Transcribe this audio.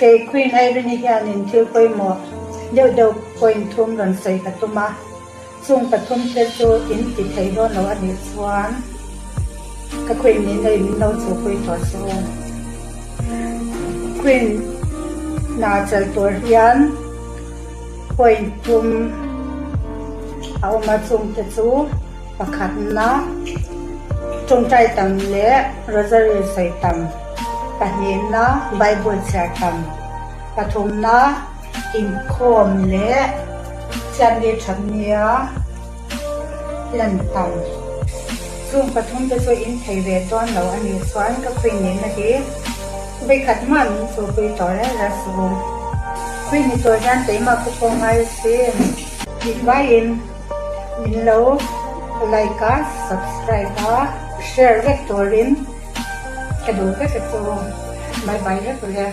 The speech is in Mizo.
Kei Queen Irene hianin thil pawimawh deuh deuh point thum rawn sawi ka tum a, chung pathum te chu in ti thei dawn lo a nih chuan ka Queen nih na in min lo chhupui tawh suh u. Queen hna chelh tur hian point thum a awm a, chung te chu pakhatna tawngtai tam leh rosary sawi tam, pahnihna Bible chhiar tam, pathumna inkhawm leh chhiatni that nia lan tam. Chung pathum te chu in thei ve dawn lo a nih chuan ka khawi nihna hi vawikhat mah min chhupui tawh reng reng suh u. Khawi ni tur hian keimah ka pawh ngai asin. Tih vaiin min lo like a, subscribe a, share vek turin ka duh vek a chu. Bye bye vek ule.